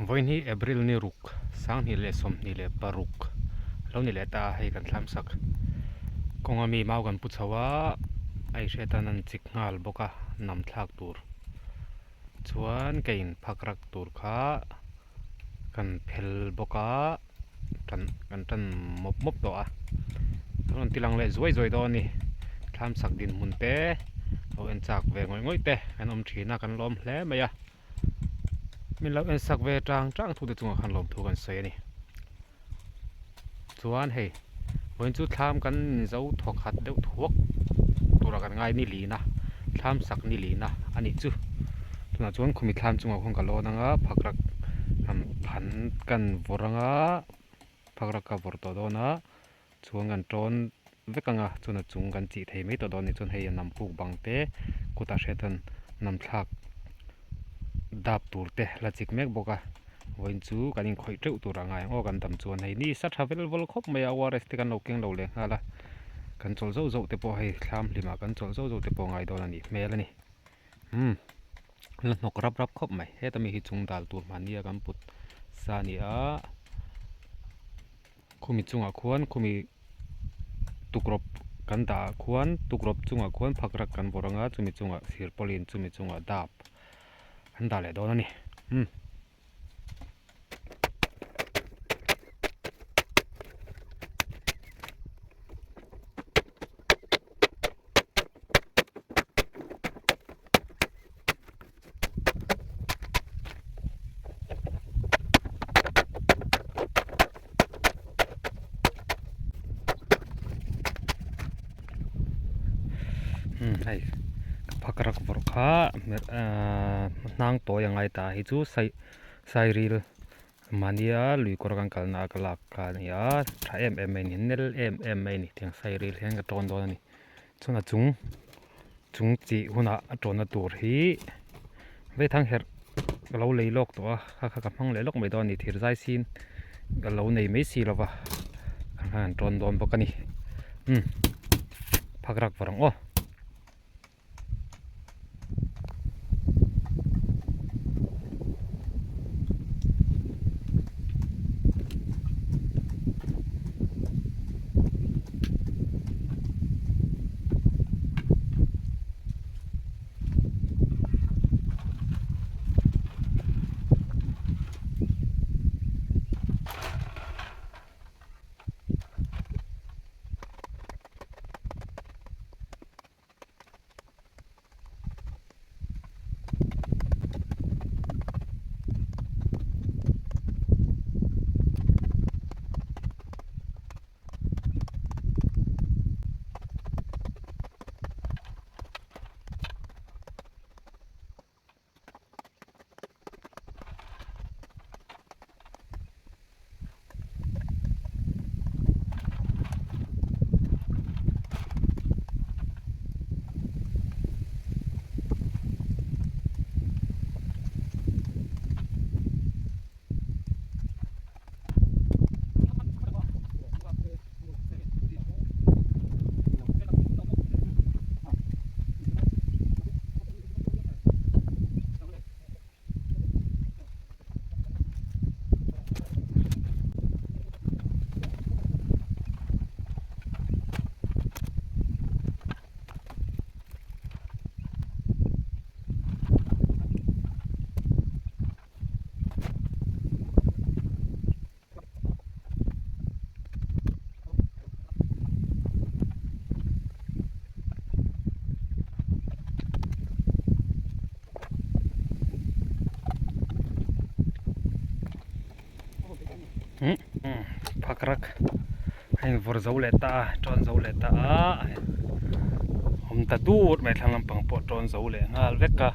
Vawiin hi April ni ruk sanghnih leh 26 lo ni leh ta a hei kan thlam sak kawnga mi mau kan pu chho a a inhriat tan an chik nghal bawk a nam thlak tur chuan ka in phak rak tur kha kan phel bawk a tan kan tan mawp mawp tawh a a rawn ti lang leh zuai zuai dawn a ni thlam sak dinhmun te lo en chak ve ngawih ngawih te kan awm thin a kan lawm hle mai a min lo en sak ve tang tang thu te chungah khan lawmthu kan sawi a ni chuan hei vawiin chu thlam kan inzo thawk khat deuh thuak tura kan ngai ni lin a thlam sak ni lin a a nih chu tunah chuan khumi thlam chungah khuan ka lawn anga phakrak phan kan vawrh anga phakrak ka vawrh tawh dawn a chuan kan tawn vek anga chuan a chung kan chih thei mai tawh dawn a ni chuan hei a nam puk bang te kutah hriat an nam thlak dap tur te la chik mek bawk a vawiin chu kan inkhawih teuh tur a ngai ang aw kan dam chuan hei ni sa tha vel vawl khawp mai a ORS te kan lo keng lo leh nghal a kan chawlh zauh zauh te pawh hei thlam hlimah kan chawlh zauh zauh te pawh a ngai dawn a nih hmel a ni umm la hnawk rap rap khawp mai heta mi hi chung dal tur mahnia kan put sa a ni a. Khumi chungah khuan khumi tukrawp kan dah ah khuan tukrawp chungah khuan phakrak kan vawrh anga chumi chungah sirpawlin chumi chungah dap an dah leh dawn a ni umm. Hei ka phak rak vawrh kha ahh hnang tawi a ngai ta hi chu sai sairil mahnia lui kawr kan kalna a ka lak kha a ni a tha em em mai a ni nel em em mai a ni tiang sairil hian ka tawn dawn a ni chuan a chung chung chih hunah a tawnna tur hi vaithang herh ka lo lei lawk tawh a kha kha ka hmang leh lawk mai dawn a ni thir zai sin ka lo nei mai si lova kha khan an tawn dawn bawk a ni umm phak rak vawrh ang aw. Phak rak a in vawrh zo leh ta a tawn zo leh ta a awm ta dut mai thlang lampang pawh tawn zo leh nghal vek a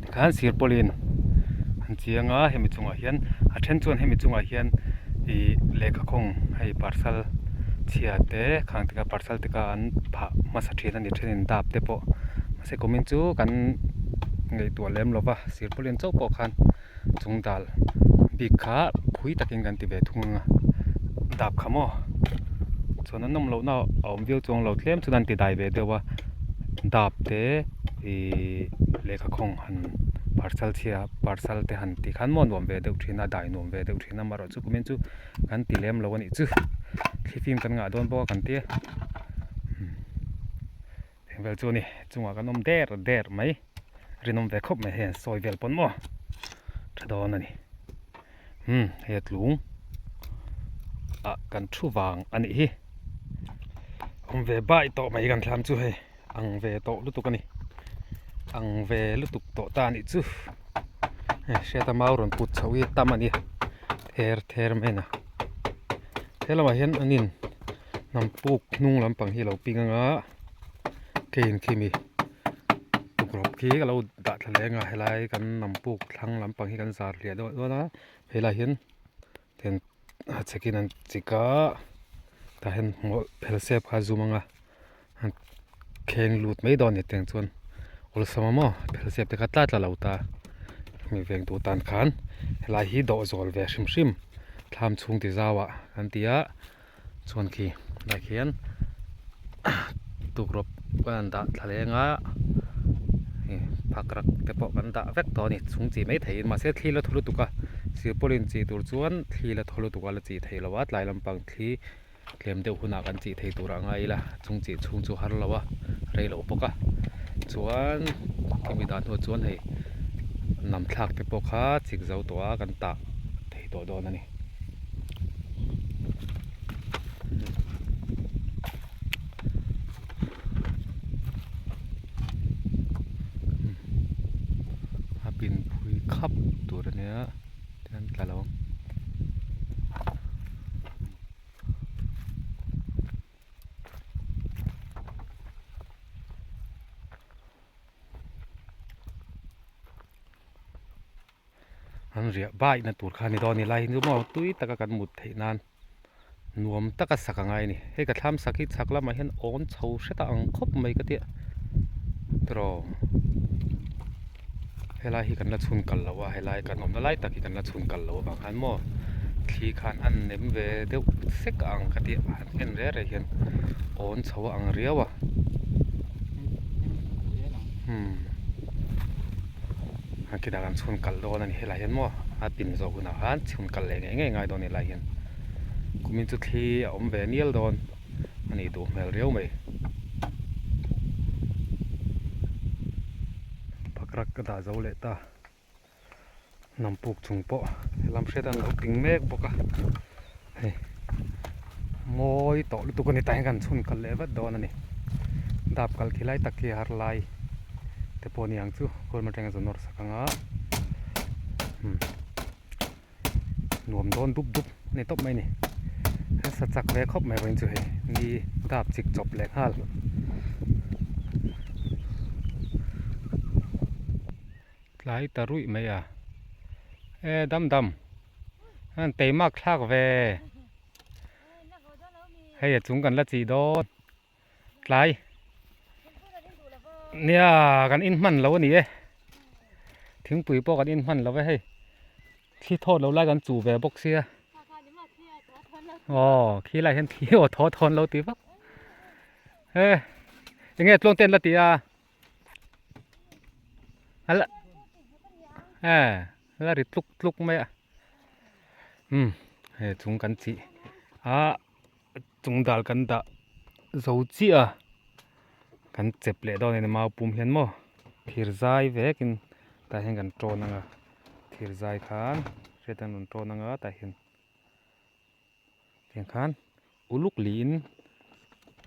tikhan sir pawlin an chiang a hemi chungah hian a then chuan hemi chungah hian ih lehkha khawng hei parcel chhia te khang te kha parcel te kha an phah hmasa thin a ni thenin dap te pawh mahse kumin chu kan ngaihtuah lem lo va sir pawlin chauh pawh khan chung dal bik kha phui takin kan ti ve thung ang a dap kha maw chuan a nawm lohna a awm viau chuang lo tlem chuan an ti dai ve deuh a dap te ihh lehkha khawng han. Parcel chhia parcel te han tih khan maw nuam ve deuh thin a dai nuam ve deuh thin a amaherawhchu kumin chu kan ti lem lo a nih chu thlifim kan ngah dawn bawk a kan tia heng vel chu a ni chungah kan awm der der mai rinawm ve khawp mai hei an sawi vel pawn maw tha dawn a ni umm hei a tlung ah kan thu vang a nih hi awm ve bai tawh mai kan thlam chu hei. Ang ve tawh lutuk a ni ang ve lutuk tawh ta a nih chu hei hriata mau rawn put chhoh hi a tam a ni ther ther mai a ni he lamah hian an in hnam puk hnung lampang hi a lo ping anga keiin khimi tukrawp khi ka lo dah thla leng a helai kan hnam puk thlang lampang hi kan zar hliah deuh dawn a helaiah hian tian a chhekin an chik a tah hian hmawlh phel sep kha a zum anga. Kheng lut mai dawn a ni tiang chuan awlsam a maw phel sep te kha tla tla lo ta mi veng duh tan khan helai hi dawh zawl ve hrim hrim thlam chhung ti zau ah kan ti a chuan khi lai khian tukrawp kan han dah thla leng a phak rak te pawh kan dah vek tawh a ni chhung chi mai theihin mahse thli la thaw lutuk a silpawlin chi tur chuan thli la thaw lutuk a la chi theih loh a tlai lampang thli. Tlem deuh hunah kan chih thei turah ngai ila chung chih chhung chu har lo a rei loh bawk a chuan khemi dan hnuah chuan hei nam thlak te pawh kha chik zo tawh a kan tah thei tawh dawn a ni. A pin phui khap tur a nia. Tian tla lo ang. An riah baih na tur kha a ni dawn a ni lai hi chu maw tui taka kan mut theih nan nuam taka sak a ngai a ni hei ka thlam sak hi chhak lamah hian awn chho hret a ang khawp mai ka tia tiraw. Helai hi kan la chhun kal lo a helai kan awmna lai tak hi kan la chhun kal lo avang khan maw thli khan a nem ve deuh sek ang ka tih han en reh reh hian awn chho a ang riau a umm a khi dah kan chhun kal dawn a ni helai hian maw a pin zawh hunah khan chhun kal leh ngei ngei ngai dawn a ni helai hian kumin chu thli a awm ve nial dawn. a nih duh hmel riau mai. Pakrak ka dah zo leh ta hnam puk chung pawh helam hriat an lo ping mek bawk a hei mawi tawh lutuk a ni tah hian kan chhun kal leh vat dawn a ni dap kal khi lai tak khi har lai te pawh a ni ang chu khual atanga zawn nawr sak anga umm. Nuam dawn dup dup a ni tawp mai a ni a sa chak ve khawp mai vawiin chu hei ni dap chik chawp leh nghal tlai ta ruih mai a e dam dam an teimak thlak ve hei a chung kan la chih dawn. Tlai nia kan in hman lo a ni e thingpui pawh kan in hman lo e hei thli thawt lo lai kan chuh ve bawk sia aw khi lai hian thli aw thaw thawn lo tih vak e eng nge tluang te an la ti a ala e la ri tluk tluk mai a umm hei chung kan chih a. Chung dal kan dah zo chiah a kan chep leh dawn a ni mau pum hian maw thir zai vek in tah hian kan tawn ang a thir zai khan hriat an rawn tawn ang a tah hian tiang khan uluk liin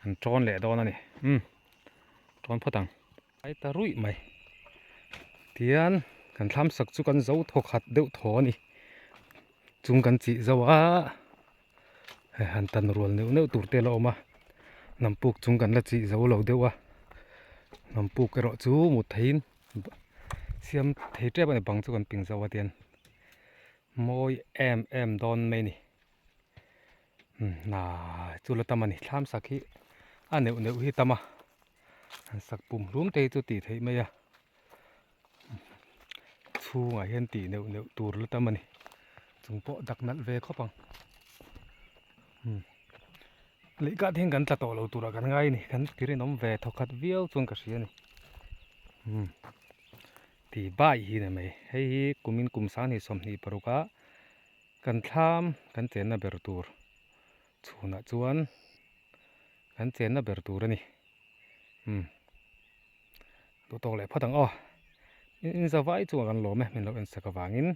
an tawn leh dawn a ni umm tawn phawt ang. Ai ta ruih mai. Tian kan thlam sak chu kan zo thaw khat deuh thaw a ni. Chung kan chih zo a hei han tan rual neuh neuh tur te a la awm a. Hnam puk chung kan la chih zo lo deuh a. Hnam puk erawh chu mut theiin siam thei tep a ni bang chu kan ping zo a tian mawi em em dawn mai a ni. Hna chu la tam a ni thlam sak hi a neuh neuh hi tam a. Han sak pum hlum te hi chu tih theih mai a chhungah hian tih neuh neuh tur la tam a ni chung pawh dak nalh ve khawp ang umm lehkah te hian kan tla tawh lo turah kan ngai a ni kan ti rinawm ve thawkhat viau chuan ka hria a ni umm. Ti bai hi ni mai. Hei hi kumin kum sanghnih 26 ah kan thlam kan chenna ber tur chhunah chuan kan chenna ber tur a ni. Umm duh tawk leh phawt ang aw. In zavai chungah kan lawm e min lo en sak avangin.